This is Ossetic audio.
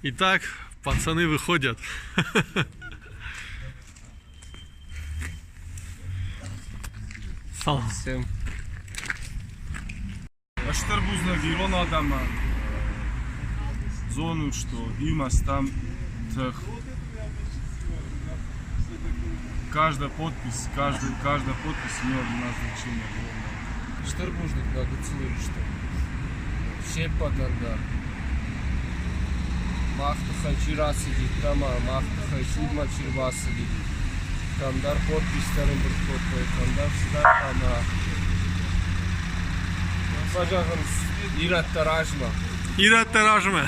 Итак, пацаны выходят. Салам. Всем. Стыр бузныг ирон адӕмӕн. Зонут, что иумӕ стӕм тых. Каждая подпись, каждый, каждая подпись имела для нас значение огромное. Стыр бузныг нӕ гыццыл Ирыстон. Се ппӕтӕн дӕр. Мах тыххӕй чи рацыди, ӕмӕ мах тыххӕй судмӕ чи рбацыди. Кӕмдӕр подписьтӕ ӕрӕмбырд кодтой, кӕмдӕр цыдӕр ӕмӕ фӕзӕгъынц ирӕттӕ размӕ. Ирӕттӕ размӕ.